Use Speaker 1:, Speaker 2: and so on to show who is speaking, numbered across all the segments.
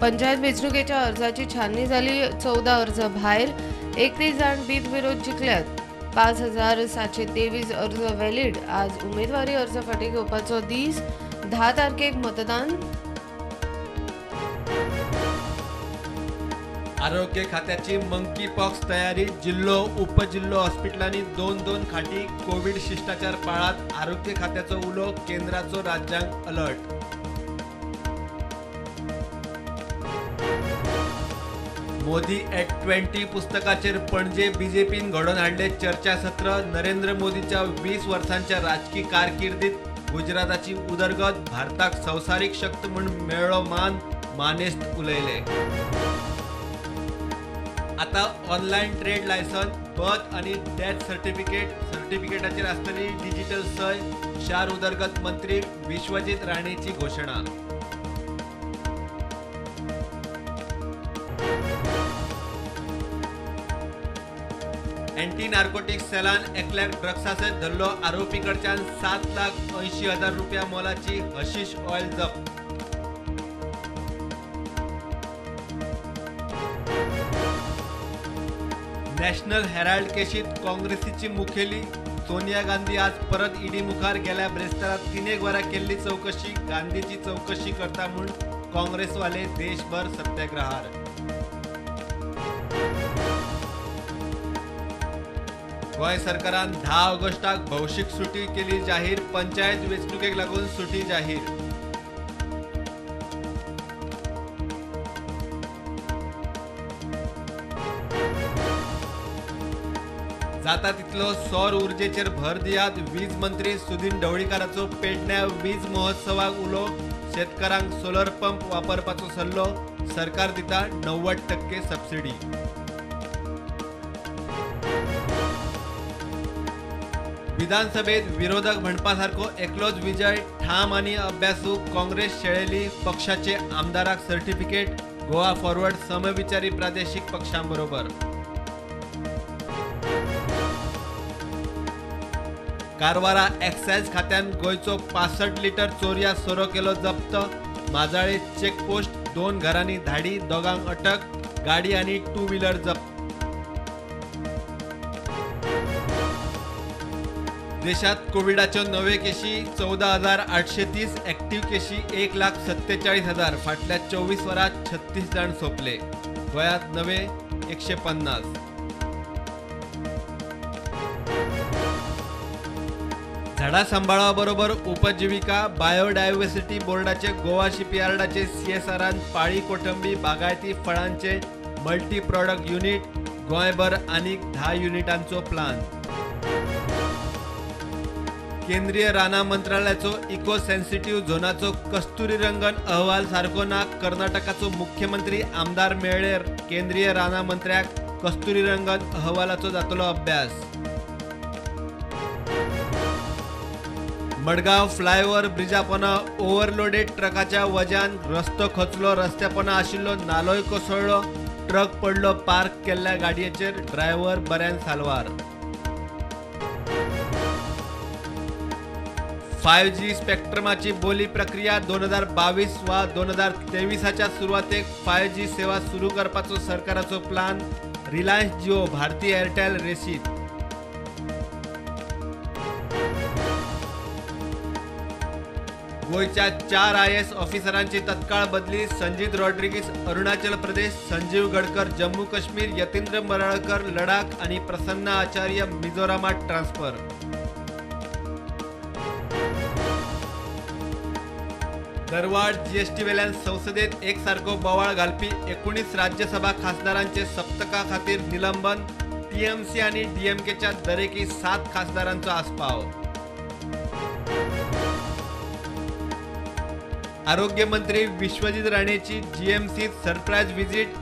Speaker 1: पंचायत वेंचणुकेच्या अर्जाची छाननी जाली. 14 अर्ज भायर, 31 जाण बिनविरोध जिखल्यात. 5723 अर्ज व्हॅलिड. आज उमेदवारी अर्ज फाटीं घेवपाचो दीस. 10 तारखेक मतदान.
Speaker 2: आरोग्य खात्याची मंकी पॉक्स तयारी. जिल्हो उपजिल्हो हॉस्पिटलांनी 2-2 खाटी. कोविड शिष्टाचार पाळात. आरोग्य खात्याचो उलो. केंद्राचो राज्यांक अलर्ट. मोदी एट 20 पुस्तकाचेर पणजे बीजेपीन घडोवन हाडले चर्चासत्र. नरेंद्र मोदीच्या 20 वर्सांच्या राजकी कारकिर्दीत गुजराताची उदरगत, भारताक संवसारीक शक्त म्हूण मेळ्ळो मान, मानेस्त उलयले. आता ऑनलायन ट्रेड लायसन, बर्थ आनी डेथ सर्टिफिकेट, सर्टिफिकेटाचेर आसतली डिजिटल सय. शार उदरगत मंत्री विश्वजीत राणेची घोशणा. एंटी नार्कोटिक्स सेलान एकल्याक ड्रग्सा सयत धरलो. आरोपी कडच्यान 7,80,000 रुपया मोलाची हशीश ऑयल जप्त. नॅशनल हेराल्ड केशीत काँग्रेसीची मुखेली सोनिया गांधी आज परत ईडी मुखार. गेल्या ब्रेस्तारा 3 वरां केल्ली चवकशी. गांधीची चवकशी करता म्हूण काँग्रेसवाले देशभर सत्याग्रहार. गोंय सरकारान 10 ऑगस्टाक भौशीक सुटी केली जाहीर. पंचायत वेंचणुकेक लागून सुटी जाहीर. जाता तितलो सौर ऊर्जेचेर भर दियात. वीज मंत्री सुदिन ढवळीकाराचो पेडण्या वीज महोत्सवाक उलो. शेतकारांक सोलर पंप वापरपाचो सल्लो. सरकार दिता 90% सबसिडी. विधानसभेत विरोधक म्हणपा सारको एकलोच विजय. ठाम आनी अभ्यासू काँग्रेस शेळेली. पक्षाचे आमदाराक सर्टिफिकेट. गोवा फॉरवर्ड समविचारी प्रादेशीक पक्षांबरोबर. कारवारा एक्सायज खात्यान गोंयचो 65 लिटर चोरया सोरो केलो जप्त. माजाळे चेकपोस्ट 2 घरांनी धाडी, दोगांक अटक. गाडी आनी 2 व्हीलर जप्त. देशात कोविडाच्यो नवे केशी 14,830, ऍक्टिव्ह केशी 1,47,000. फाटल्या 24 वरांत 36 जाण सोंपले. गोंयांत नवे 150. झाडां सांबाळा बरोबर उपजिविका. बायोडायव्हर्सिटी बोर्डाचे गोवा शिपयार्डाचे सीएसआरान पाळी कोठंबी बागायती फळांचे मल्टी प्रॉडक्ट युनिट. गोंयभर आनीक 10 युनिटांचो प्लान. केंद्रीय रानां मंत्रालयाचो इको सेन्सिटिव्ह झोनाचो कस्तुरी रंगन अहवाल सारको ना. कर्नाटकाचो मुख्यमंत्री आमदार मेळ्ळे. केंद्रीय रानां मंत्र्याक कस्तुरी रंगन अहवालाचो जातलो अभ्यास. मडगांव फ्लायओव्हर ब्रिजा पोंदा ओव्हरलोडेड ट्रकाच्या वज्यान रस्तो खचलो. रस्त्या पोंदा आशिल्लो नालोय कोसळ्ळो. ट्रक पडलो पार्क केल्ल्या गाडयेचेर. ड्रायव्हर बऱ्यान साल्वार. 5G स्पेक्ट्रमाची बोली प्रक्रिया 2022 वा 2023च्या सुरवातेक 5G सेवा सुरू करपाचो सरकाराचो प्लान. रिलायन्स जिओ, भारती एअरटेल रेसीत. गोंयच्या 4 IAS ऑफिसरांची तत्काळ बदली. संजीत रॉड्रिगीस अरुणाचल प्रदेश, संजीव गडकर जम्मू काश्मीर, यतींद्र मरळकर लडाख आनी प्रसन्न आचार्य मिझोरामात ट्रान्सफर. दरवाढ जीएसटी वेल्यान संसदेत एकसारको बोवाळ घालपी 19 राज्यसभा खासदारांचे सप्तका खातीर निलंबन. टीएमसी आनी डीएमकेच्या दरेकी 7 खासदारांचो आस्पाव. आरोग्य मंत्री विश्वजीत राणेची जीएमसीत सरप्रायज व्हिजिट.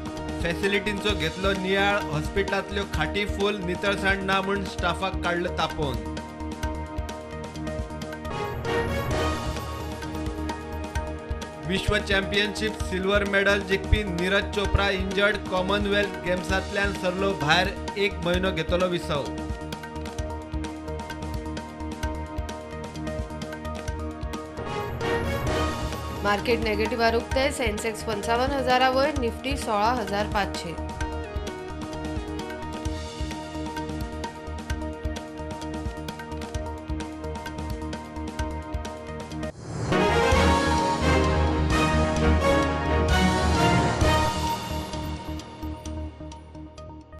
Speaker 2: फॅसिलिटींचो घेतलो नियाळ. हॉस्पिटलांतल्यो खाटी फूल, नितळसाण ना म्हूण स्टाफाक काडलो तापोवन. विश्व चॅम्पियनशीप सिल्वर मेडल जिखपी नीरज चोप्रा इंजर्ड. कॉमनवेल्थ गेम्सांतल्यान सरलो भायर. 1 म्हयनो घेतलो विसव.
Speaker 1: मार्केट नेगेटिव्हार उक्ते. सेन्सेक्स 55,000 वयर, निफ्टी 16,500.